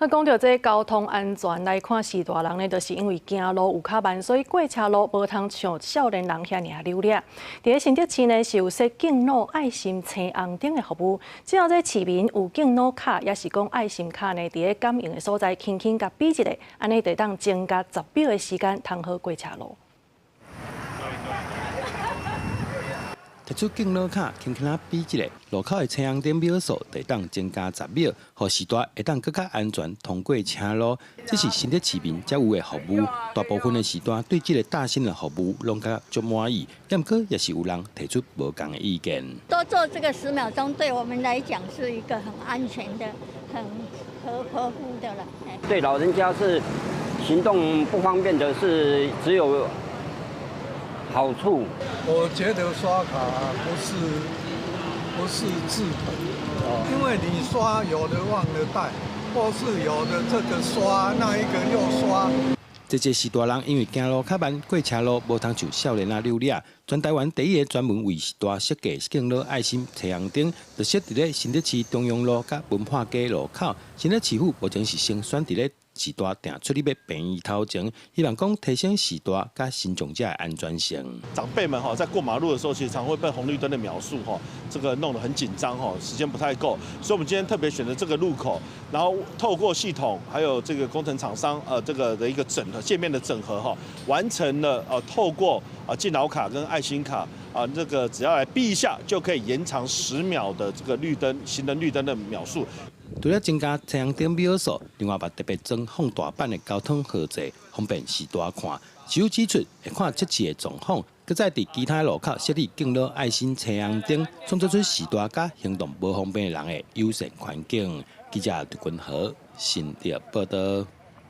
那講著這交通安全來看，序大人呢，就是因為行路有較慢，所以過車路無通像少年人遐爾溜掠。佇咧新竹市呢，是有設敬老愛心青紅燈的服務，只要這市民有敬老卡，抑是講愛心卡呢，佇咧感應的所在，輕輕共比一下，按呢就會當增加十秒的時間，通好過車路。提出敬老卡，輕輕仔比一下，路口的青紅燈秒數就會當增加十秒，予序大會當閣較安全通過車路。這是新竹市民才有的服務，大部分的序大對這個嶄新的服務攏感覺足滿意，毋過也是有人提出無仝的意見。多做這個10秒鐘，對我們來講是一個很安全的、很合乎的了。對老人家是行動不方便的，是只有好處。我覺得刷卡不是治本，因為你刷有的忘了帶，或是有的這個刷那一個又刷。這這序大人因為行路較慢，過車路無通像少年仔溜掠。全台灣第一个專門為序大設計敬老愛心青紅燈，就設佇咧新竹市中央路佮文化街路口。新竹市府目前是先選佇咧序大定出入的病院頭前，希望講提升序大佮身障者的安全性。長輩們哈，在過馬路的時候，其實常會被紅綠燈的秒數哈，這個弄得很緊張哈，時間不太夠。所以，我們今天特別選擇這個路口，然後透過系統還有這個工程廠商這個的一個整合界面的整合哈，完成了透過啊敬老卡跟愛心卡啊，這個只要來嗶一下，就可以延長10秒的這個綠燈行人綠燈的秒數。除了增加青紅燈秒數，另外嘛特別裝放大版的交通號誌，方便序大看。市府指出，會看測試的狀況，閣再佇其他路口設立敬老愛心青紅燈，創造出序大佮行動無方便的人的友善環境。記者劉君和新竹報導。